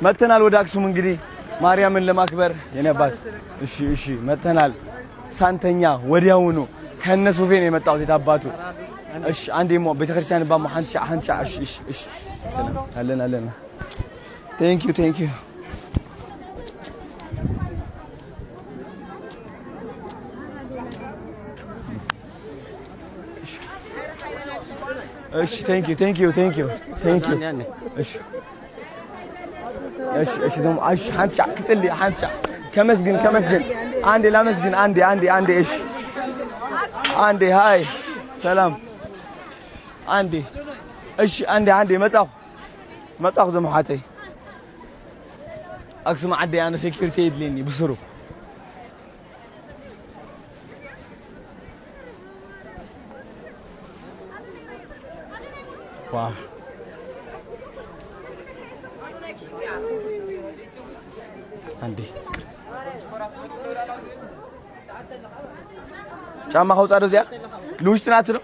መተናል ወደ አክሱም እንግዲህ ማርያምን ለማክበር የኔ አባት። እሺ እሺ፣ መተናል ሳንተኛ ወዲያውኑ ከነ ሶፌ ነው የመጣሁት። የታባቱ እሺ፣ አንዴ ሞ ቤተክርስቲያን ባሞ ሓንቲ ሻዕ ሓንቲ ሻዕ። እሺ እሺ እሺ፣ ሰላም አለን አለን። Thank you, thank you። እሺ thank you, thank you, thank you, thank you። እሺ እሺ እሺ፣ ደሞ እሺ፣ ሓንቲ ሻዕ ክጽሊ፣ ሓንቲ ሻዕ ከመስግን ከመስግን፣ አንዴ ላመስግን፣ አንዴ አንዴ አንዴ። እሺ አንዴ፣ hi ሰላም፣ አንዴ እሺ፣ አንዴ አንዴ። መጻኹ መጻኹ ዘመሓተይ ኣክሱም ዓደይ። ኣነ security የድልየኒ ብስሩ። Wow፣ አንዴ ጫማ ከውፃ ዶ? እዚኣ ልውሽቲ ናት ዶ?